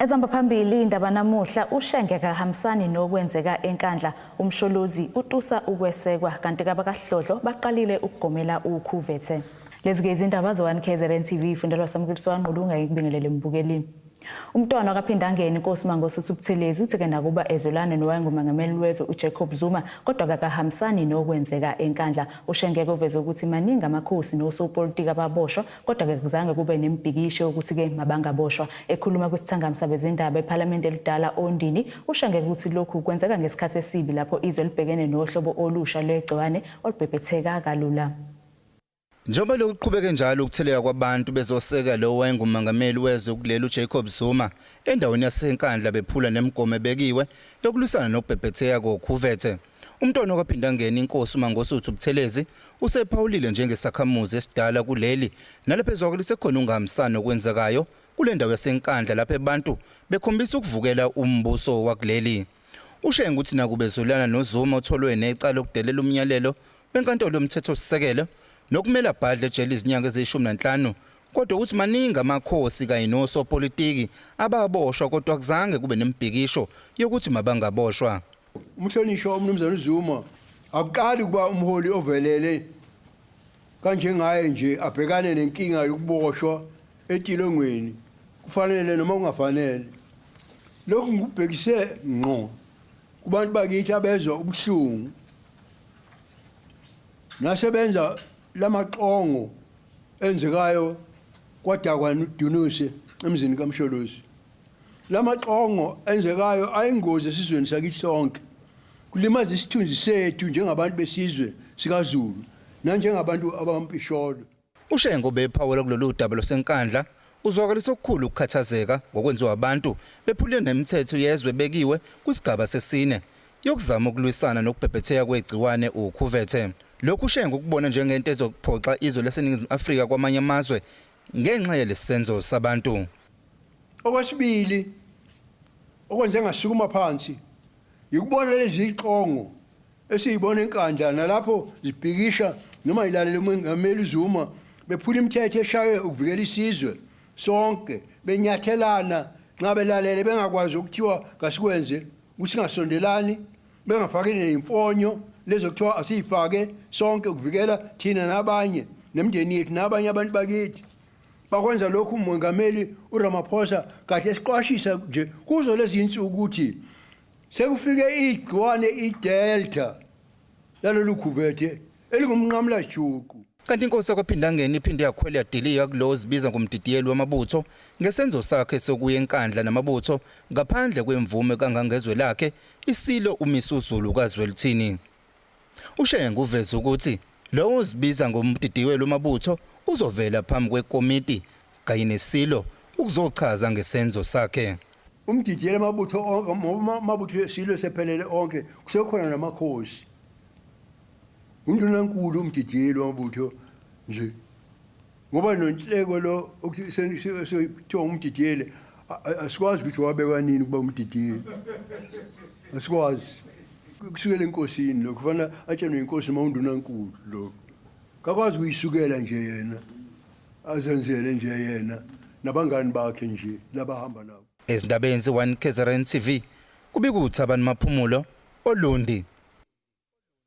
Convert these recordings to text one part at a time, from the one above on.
Ezihamba phambili indaba namuhla uShenge akahambisani nokwenzeka eNkandla uMsholozi utusa ukwesekwa kanti kabakaHlodlo baqalile ukugomela ukhuvethe. Lezi-ke izindaba ze-1 KZN TV fundelwa Samukeliso Ngqulunga ngikubingelele mbukeli. Umntwana wakaPhindangene inkosi Mangosuthu Buthelezi uthi-ke nakuba ezwelana nowayengumengameli wezwe uJacob Zuma kodwa kakahambisani nokwenzeka eNkandla. UShenge uveze ukuthi maningi amakhosi nosopolitiki ababoshwa kodwa-ke kuzange kube nemibhikisho yokuthi-ke mabangaboshwa. Ekhuluma kwisithangami sabezindaba ePhalamende elidala oNdini, uShenge ukuthi lokhu kwenzeka ngesikhathi esibi lapho izwe libhekene nohlobo olusha lwegciwane olubhebhetheka kalula. Njengoba lokhu kuqhubeke njalo ukutheleka kwabantu bezoseka lowo wayengumengameli wezwe kuleli uJacob Zuma endaweni yaseNkandla bephula nemigomo ebekiwe yokulwisana nokubhebhetheka kokhuvethe. Umntwana wakwaPhindangene inkosi uMangosuthu Buthelezi usephawulile njengesakhamuzi esidala kuleli nalapho ezwakala sekhona ukungahambisani okwenzekayo kule ndawo yaseNkandla lapho abantu bekhombisa ukuvukela umbuso wakuleli. Ushenge ukuthi nakuba ezwelana noZuma otholwe necala lokudelela umyalelo wenkantolo yomthethosisekelo nokumele abhadle ejele izinyanga eziyishumi nanhlanu, kodwa ukuthi maningi amakhosi kanye nosopolitiki ababoshwa kodwa akuzange kube nemibhikisho yokuthi mabangaboshwa. Umhlonishwa uMnumzane uZuma akuqali ukuba umholi ovelele kanjengaye nje abhekane nenkinga yokuboshwa etilongweni kufanele noma kungafanele. Lokhu ngikubhekise ngqo kubantu bakithi abezwa ubuhlungu nasebenza lamaqongo enzekayo kwadakwa Dunuse emzini kaMsholozi. Lamaqongo enzekayo ayingozi esizweni sakithi sonke. Kulimaza isithunzi sethu njengabantu besizwe sikaZulu nanjengabantu abampisholo. UShenge obephawula kulolu daba lwaseNkandla uzwakalisa okukhulu ukukhathazeka ngokwenziwa abantu bephule nemithetho yezwe ebekiwe kwisigaba sesine yokuzama ukulwisana nokubhebhetheka kwegciwane ukhuvethe. Lokhu uShenge ukubona njengento ezophoxa izwe laseNingizimu Afrika kwamanye amazwe ngenxa yalesi senzo sabantu. Okwesibili okwenze ngasukuma phansi yikubona lezi ziqongo esiyibona eNkandla nalapho zibhikisha noma yilalela uMengameli uZuma bephula imithetho eshaywe ukuvikela isizwe sonke benyathelana nxa belalele bengakwazi ukuthiwa kasikwenze ukuthi singasondelani bengafaki neyimfonyo lezo kuthiwa asiyifake sonke ukuvikela thina nabanye nemindeni yethu nabanye abantu bakithi. Bakwenza lokhu uMengameli uRamaphosa kade esiqwashisa nje kuzo lezi insuku ukuthi sekufike igciwane iDelta lalolu khuvethe elingumnqamulajuqu. Kanti inkosi yakwaPhindangene iphinde yakhwela yadilika kulowo ozibiza ngomdidiyeli wamabutho ngesenzo sakhe sokuya eNkandla namabutho ngaphandle kwemvume kaNgangezwe lakhe iSilo uMisuzulu kaZwelithini. UShenge uveze ukuthi lowo ozibiza ngomdidiyeli wamabutho uzovela phambi kwekomiti kanye neSilo ukuzochaza ngesenzo sakhe. Umdidiyeli amabutho onke ngoba amabutho eSilo esephelele onke kusekhona namakhosi. Undunankulu umdidiyeli wamabutho nje ngoba noNhleko lo okuthiwa umdidiyeli asikwazi ukuthi wabekwa nini ukuba umdidiyeli, asikwazi kusukela enkosini lokho kufanele atshelwe inkosi noma undunankulu lokho kakwazi ukuyisukela nje yena azenzele nje yena nabangani bakhe nje labahamba nabo. Ezindabeni ze-1 KZN TV kubika uThabani Maphumulo oLundi.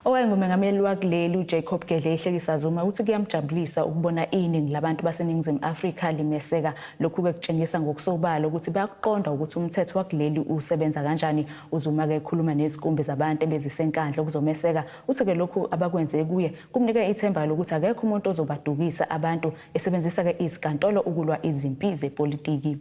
Owayengumengameli wakuleli uJacob Gedleyihlekisa Zuma uthi kuyamjabulisa ukubona iningi labantu baseNingizimu Afrika limeseka. Lokhu-ke kutshengisa ngokusobala ukuthi bayakuqonda ukuthi umthetho wakuleli usebenza kanjani. UZuma-ke ekhuluma nezikumbi zabantu ebeziseNkandla ukuzomeseka, uthi-ke lokhu abakwenze kuye kumnike ithemba lokuthi akekho umuntu ozobadukisa abantu esebenzisa-ke izinkantolo ukulwa izimpi zepolitiki.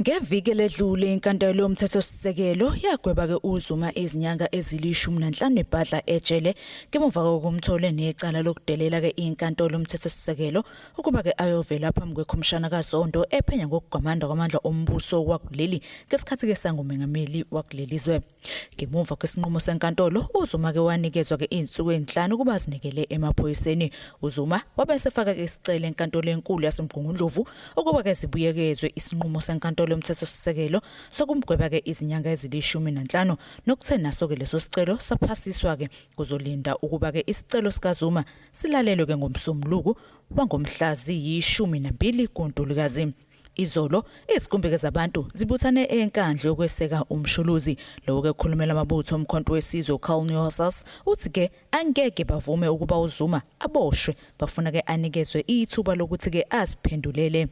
Ngeviki eledlule iNkantolo yoMthethosisekelo yagweba-ke uZuma izinyanga ezilishumi nanhlanu ebhadla ejele ngemuva kokumthole necala lokudelela-ke iNkantolo yoMthethosisekelo ukuba-ke ayovela phambi kwekhomishana kaZondo ephenya ngokugwamanda kwamandla ombuso wakuleli ngesikhathi-ke sangumengameli wakuleli zwe. Ngemuva kwesinqumo senkantolo, uZuma-ke wanikezwa-ke izinsuku ezinhlanu ukuba azinikele emaphoyiseni. UZuma wabe esefaka-ke isicelo eNkantolo eNkulu yaseMgungundlovu ukuba-ke sibuyekezwe isinqumo seNkantolo yoMthethosisekelo sokumgweba-ke izinyanga ezilishumi nanhlanu, nokuthe naso-ke leso sicelo saphasiswa-ke. Kuzolinda ukuba-ke isicelo sikaZuma silalelwe-ke ngoMsombuluko wangomhla ziyishumi nambili kuNtulikazi. Izolo iziqumbeke zabantu zibuthane eNkandla yokweseka uMsholozi. Lowo-ke okhulumela amabutho oMkhonto weSizwe uCarl Neuhaus uthi-ke angeke bavume ukuba uZuma aboshwe, bafuna-ke anikezwe ithuba lokuthi-ke aziphendulele.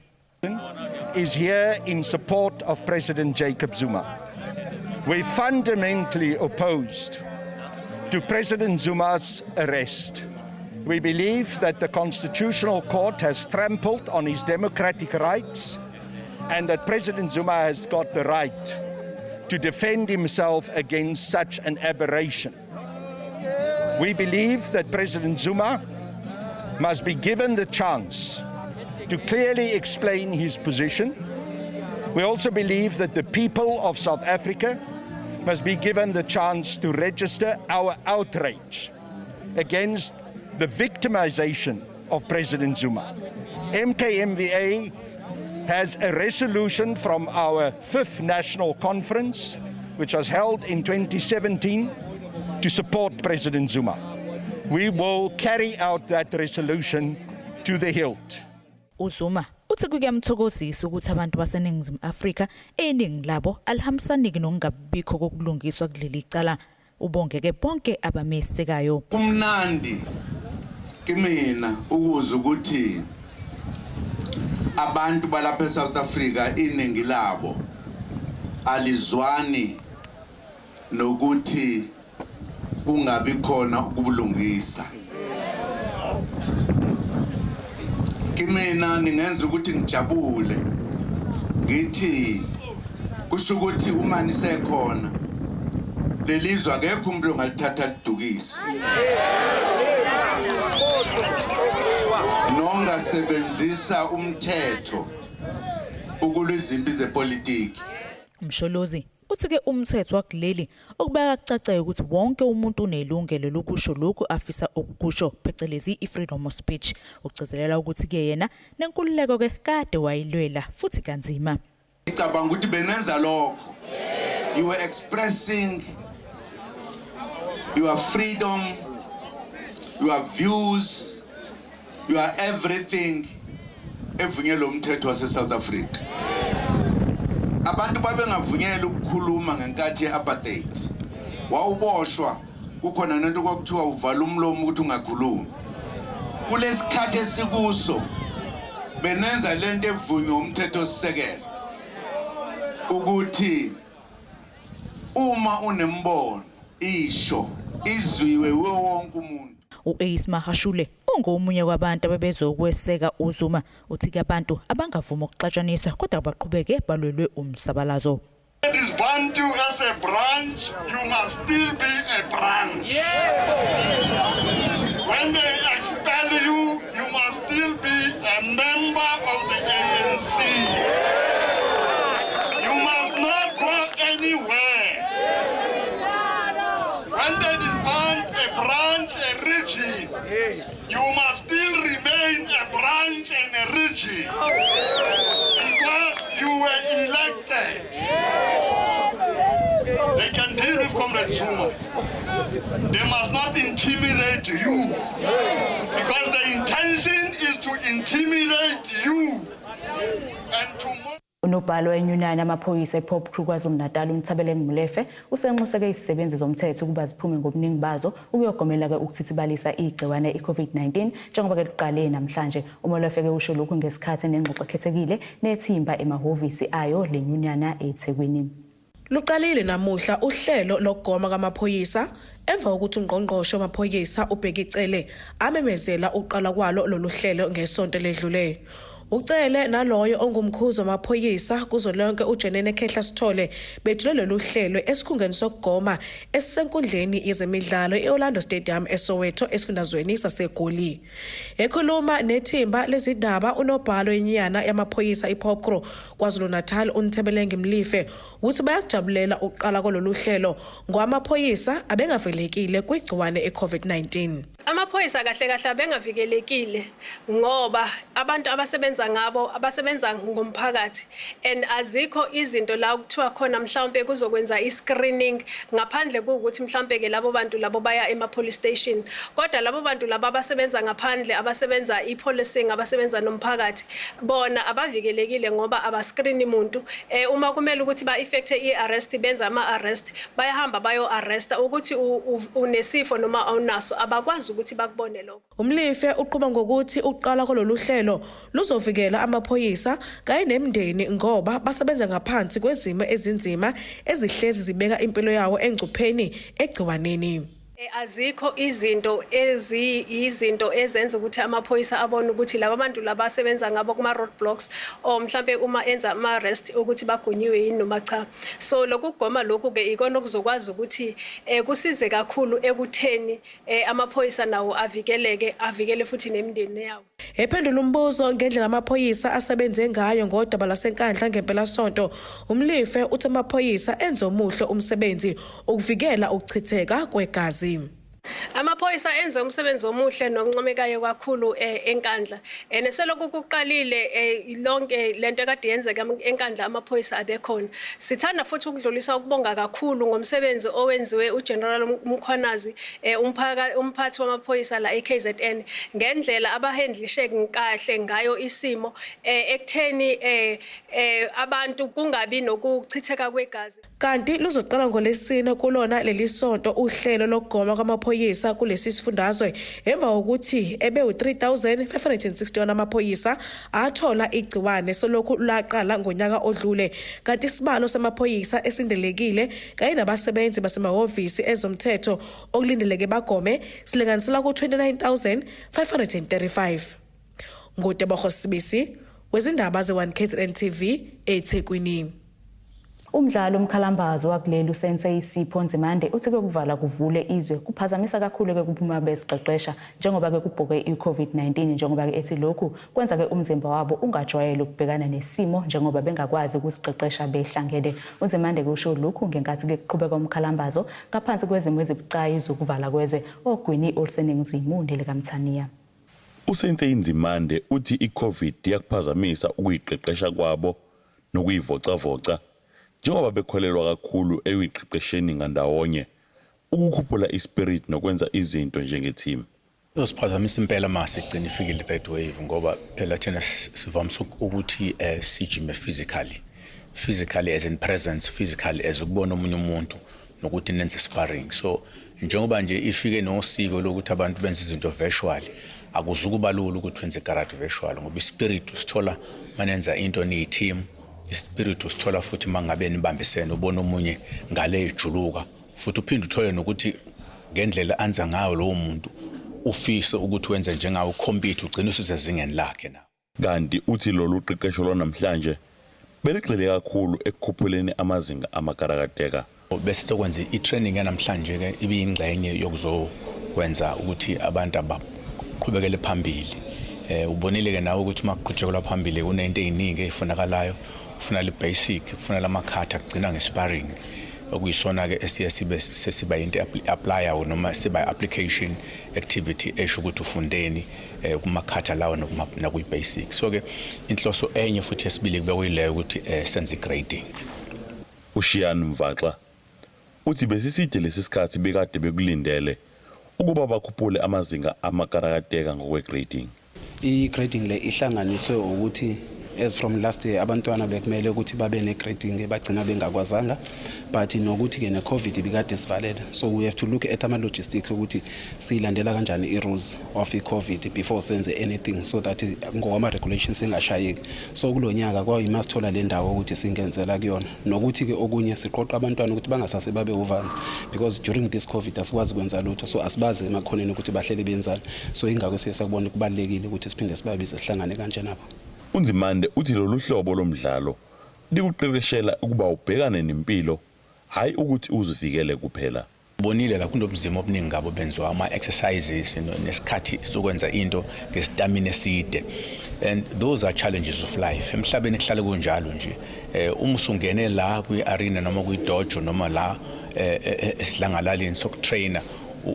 Is here in support of President Jacob Zuma. We fundamentally opposed to President Zuma's arrest. We believe that the Constitutional Court has trampled on his democratic rights and that President Zuma has got the right to defend himself against such an aberration. We believe that President Zuma must be given the chance to clearly explain his position. We also believe that the people of South Africa must be given the chance to register our outrage against the victimization of President Zuma. MKMVA has a resolution from our fifth national conference, which was held in 2017, to support President Zuma. We will carry out that resolution to the hilt. UZuma uthi kuyamthokozisa ukuthi abantu baseNingizimu Afrika iningi labo alihambisani nokungabikho kokulungiswa kuleli cala. Ubongeke bonke abamesekayo. Kumnandi kimina ukuzwa ukuthi abantu balapha eSouth Africa iningi labo alizwani nokuthi kungabi khona ukubulungisa. Kimina ningenza ukuthi ngijabule ngithi kusho ukuthi uma nisekhona lelizwe akekho umuntu ongalithatha lidukise nongasebenzisa umthetho ukulwa izimpi zepolitiki. Msholozi uthi-ke umthetho wakuleli ukubeka kucace ukuthi wonke umuntu unelungelo lokusho lokhu afisa ukukusho, phecelezi i-freedom of speech. Ugcizelela ukuthi-ke yena nenkululeko-ke kade wayilwela futhi kanzima. Ngicabanga ukuthi benenza lokho. You were expressing your freedom, your views, your everything evunyelwe umthetho wase South Africa. Abantu babengavunyelwa ukukhuluma ngenkathi ye-apartheid. Wawuboshwa kukhona nento kwakuthiwa uvala umlomo ukuthi ungakhulumi. Kulesikhathi esikuso benenza lento evunywa umthetho sisekelo ukuthi uma unembono isho izwiwe wonke umuntu. U-Ace Magashule ungomunye wabantu abebezokweseka uZuma. Uthi-ke abantu abangavumi ukuxatshaniswa kodwa baqhubeke balwelwe umsabalazo. This Bantu as a branch, you must still be a branch. When they expel you, you must still be a member of the ANC. You must not go anywhere. When they disband a branch, a region, you must still remain a branch and a region because you were elected. They can deal with Comrade Zuma. They must not intimidate you because the intention is to intimidate you and to Unobhala wenyunyana yamaphoyisa ePOPCRU KwaZulu-Natal uNthabeleng Molefe usenxuseke izisebenzi zomthetho ukuba ziphume ngobuningi bazo ukuyogomela-ke ukuthithibalisa igciwane i-COVID-19 njengoba-ke liqale namhlanje. UMolefe-ke usho lokhu ngesikhathi nengxoxo ekhethekile nethimba emahhovisi ayo le nyunyana eThekwini. Luqalile namuhla uhlelo lokugoma kwamaphoyisa emva kokuthi ungqongqoshe wamaphoyisa uBheki Cele amemezela ukuqala kwalo lolu hlelo ngesonto ledlule. UCele naloyo ongumkhuzi wamaphoyisa kuzolonke uJenene Khehla Sithole bethule lolu hlelo esikhungweni sokugoma esisenkundleni yezemidlalo e-Orlando Stadium eSoweto esifundazweni saseGoli. Ekhuluma nethimba lezindaba unobhalo wenyunyana yamaphoyisa iPOPCRU KwaZulu-Natal uNthabeleng Molefe uthi bayakujabulela ukuqala kwalolu hlelo ngoba abengavikelekile kwigciwane i-COVID-19. Amaphoyisa kahle kahle abengavikelekile ngoba abantu abasebenza abasebenza ngabo abasebenza ngomphakathi, and azikho izinto la kuthiwa khona mhlawumbe kuzokwenza i-screening, ngaphandle kuwukuthi mhlawumbe ke labo bantu labo baya ema-police station. Kodwa labo bantu labo abasebenza ngaphandle, abasebenza i-policing, abasebenza nomphakathi, bona abavikelekile ngoba abascreen muntu. Uma kumele ukuthi ba-effecte i-arrest, benza ama-arrest, bayahamba bayo-arresta. Ukuthi unesifo noma awunaso, abakwazi ukuthi bakubone lokho. UMolefe uqhuba ngokuthi ukuqala kwalolu hlelo luzovikela amaphoyisa kanye nemindeni ngoba basebenza ngaphansi kwezimo ezinzima ezihlezi zibeka impilo yawo engcupheni egciwaneni. Azikho izinto eziyizinto ezenza ukuthi amaphoyisa abone ukuthi laba bantu laba asebenza ngabo kuma roadblocks or mhlambe uma enza ama arrest ukuthi bagonyiwe yini noma cha. So lokugoma lokhu ke ikona okuzokwazi ukuthi kusize kakhulu ekutheni amaphoyisa nawo avikeleke, avikele futhi nemindeni yawo. Ephendula umbuzo ngendlela amaphoyisa asebenze ngayo ngodaba laseNkandla ngempelasonto, uMolefe uthi amaphoyisa enze omuhle umsebenzi ukuvikela ukuchitheka kwegazi. Amaphoyisa enze umsebenzi omuhle noncomekayo kakhulu eNkandla. Neselokhu kuqalile lonke lento ekade yenzeka eNkandla, amaphoyisa abekhona. Sithanda futhi ukudlulisa ukubonga kakhulu ngomsebenzi owenziwe uGeneral Mkhwanazi, umphathi wamaphoyisa la eKZN, ngendlela abahandlishe kahle ngayo isimo ekutheni abantu kungabi nokuchitheka kwegazi. Kanti luzoqala ngolesine kulona leli sonto uhlelo lokugoma kwamaphoyisa kulesi sifundazwe emva kokuthi ebe u-3561 amaphoyisa athola igciwane selokhu laqala ngonyaka odlule. Kanti isibalo samaphoyisa esindelekile kanye nabasebenzi basemahhovisi ezomthetho okulindeleke bagome silinganiselwa ku-29,535. NguTebogo Sibisi wezindaba ze-1 KZN TV, eThekwini. Umdlalo umkhalambazo wakuleli uSensei Sipho Nzimande uthi ukuvala kuvule izwe kuphazamisa kakhulu ke kuphuma beziqeqesha njengoba ke kubhoke i-COVID-19, njengoba ke ethi lokhu kwenza ke umzimba wabo ungajwayele ukubhekana nesimo njengoba bengakwazi ukuziqeqesha behlangene. UNzimande kusho lokhu ngenkathi ke kuqhubeka umkhalambazo ngaphansi kwezimo ezibucayi zokuvala kwezwe ogwini oluseningizimu nelikaMthaniya. USensei Nzimande uthi i-COVID iyakuphazamisa ukuyiqeqesha kwabo nokuyivocavoca njengoba bekholelwa kakhulu ekuyiqeqesheni ngandawonye ukukhuphula ispirit nokwenza izinto njengeteam. Iyosiphazamisa impela uma sigcina ifikile i-third wave, ngoba phela thina sivamise ukuthi sijime physically, physically as in presence, physically as ukubona omunye umuntu nokuthi nenze sparring. So njengoba nje ifike nosiko lokuthi abantu benze izinto virtually, akuzukuba lula ukuthi wenze karate virtual, ngoba ispirit usithola manenza into niyi-team. Ispirit usithola futhi mangabe nibambisene, ubona omunye ngale ejuluka, futhi uphinde uthole nokuthi ngendlela anza ngayo lowo muntu ufise ukuthi wenze njengawe, ucompete, ugcine usezingeni lakhe na. Kanti uthi lolu qeqesho lwanamhlanje beligxile kakhulu ekukhuphuleni amazinga amakarakateka. Bese sokwenza i-training yanamhlanje ke ibiyingxenye yokuzokwenza ukuthi abantu abaqhubekele phambili. Ubonile ke nawe ukuthi uma kuqhutshekelwa phambili kunento eziningi ezifunakalayo. Kufuna le basic, kufuna lamakhatha kugcina ngesparring, okuyisona ke esiye sibe sesiba into applyayo noma siba application activity esho ukuthi ufundeni kumakhatha lawo nakuyi basic. So ke inhloso enye futhi yesibili kube kuyileyo ukuthi senze grading. Ushiyani Mvaxa uthi besiside lesi sikhathi bekade bekulindele ukuba bakhuphule amazinga amakarakateka ngokwe-grading. I-grading le ihlanganiswe ukuthi as from last year abantwana bekumele ukuthi babe ne-grading, bagcina bengakwazanga, but nokuthi-ke ne-COVID ibikade sivalele, so we have to look at ama-logistics ukuthi siyilandela kanjani i-rules of i-COVID before senze anything, so that ngokwama-regulations singashayeki. So kulo nyaka kwayima sithola le ndawo ukuthi singenzela kuyona, nokuthi-ke okunye siqoqa abantwana ukuthi bangasase babe uvanzi, because during this COVID asikwazi kwenza lutho, so asibazi emakhoneni ukuthi bahlele benzani. So ingakho siye sakubona kubalulekile ukuthi siphinde sibabize, sihlangane kanje nabo. UNzimande uthi lolu hlobo lomdlalo likuqeqeshela ukuba ubhekane nempilo, hhayi ukuthi uzivikele kuphela. Bonile la kunobuzima obuningi ngabo benziwa ama-exercises nesikhathi sokwenza into ngestamina eside, and those are challenges of life. Emhlabeni kuhlale kunjalo nje. Uma usungene la kwi-arena noma kwi-dojo noma la esidlangalaleni sokutraina,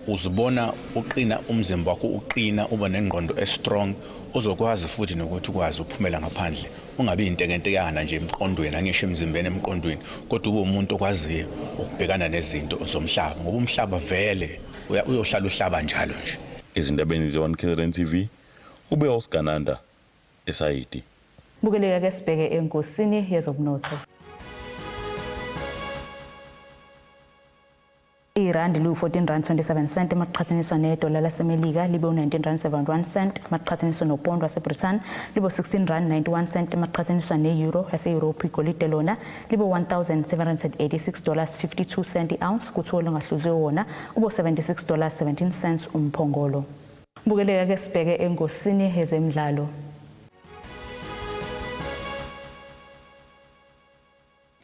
Uzibona uqina, umzimba wakho uqina, uba nengqondo e-strong, uzokwazi futhi nokuthi ukwazi uphumela ngaphandle, ungabi intekentekana nje emqondweni, angisho emzimbeni, emqondweni, kodwa ube umuntu okwaziyo ukubhekana nezinto zomhlaba, ngoba umhlaba vele uyohlala uhlaba njalo nje. Ezindabeni ze-1 KZN TV, ube uSigananda eSayidi. Bukeleka ke sibheke enkosini yezomnotho. Irandi liwu-14 rand 27 cent makuqhathaniswa nedola laseMelika, libe u-19 rand 71 cent makuqhathaniswa nopondo waseBrithani, libe u-16 rand 91 cent makuqhathaniswa ne-euro yase-Europe. Igolide lona libe $1786.52 i-ounce, kuthiwa olungahluziwe wona ube $76.17 umphongolo. Bukeleka ke sibheke engosini yezemidlalo.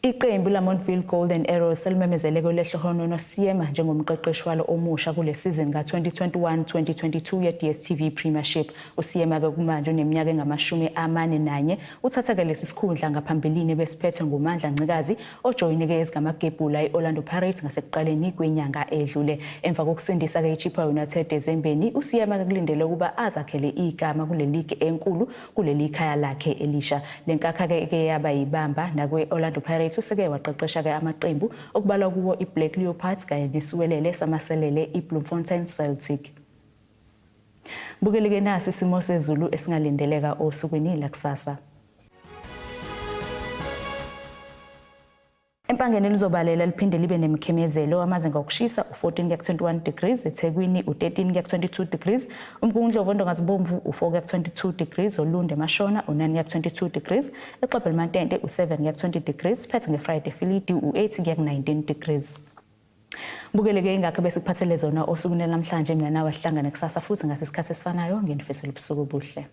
Iqembu laMontville Golden Arrows selimemezele uLehlohonolo Seema njengomqeqeshi walo omusha kule season ka-2021-2022 ye-DStv Premiership. USeema-ke kumanje uneminyaka engama-41, uthatha-ke lesi sikhundla ngaphambilini besiphethwe nguMandla Ncikazi, ojoyine-ke ezikamagebhula i-Orlando Pirates ngasekuqaleni kwenyanga edlule. Emva kokusindisa-ke iChippa United ezembeni, uSeema-ke kulindele ukuba azakhele igama kule ligi enkulu kuleli khaya lakhe elisha. Le nkakha-ke ke yaba yibamba nakwe-Orlando Pirates, useke waqeqesha-ke amaqembu okubalwa kuwo i-Black Leopards kanye nesiwelele samaselele i-Bloemfontein Celtic. Bukelike nasi isimo sezulu esingalindeleka osukwini lakusasa. Empangeni lizobalela liphinde libe nemikhemezelo, amazinga okushisa u-14 kuya ku-21 degrees, eThekwini u-13 kuya ku-22 degrees, uMgungundlovu oNdongazibomvu u-4 kuya ku-22 degrees, Olundi eMashona u-9 kuya ku-22 degrees, eXobho u-7 kuya ku-20 degrees, phethe ngeFriday Filidi u-8 kuya ku-19 degrees. Bukeleke ingakho besikuphathele zona osukwini namhlanje. Mina nawe sihlangane kusasa futhi ngasesikhathi esifanayo. Nginifisela ubusuku obuhle.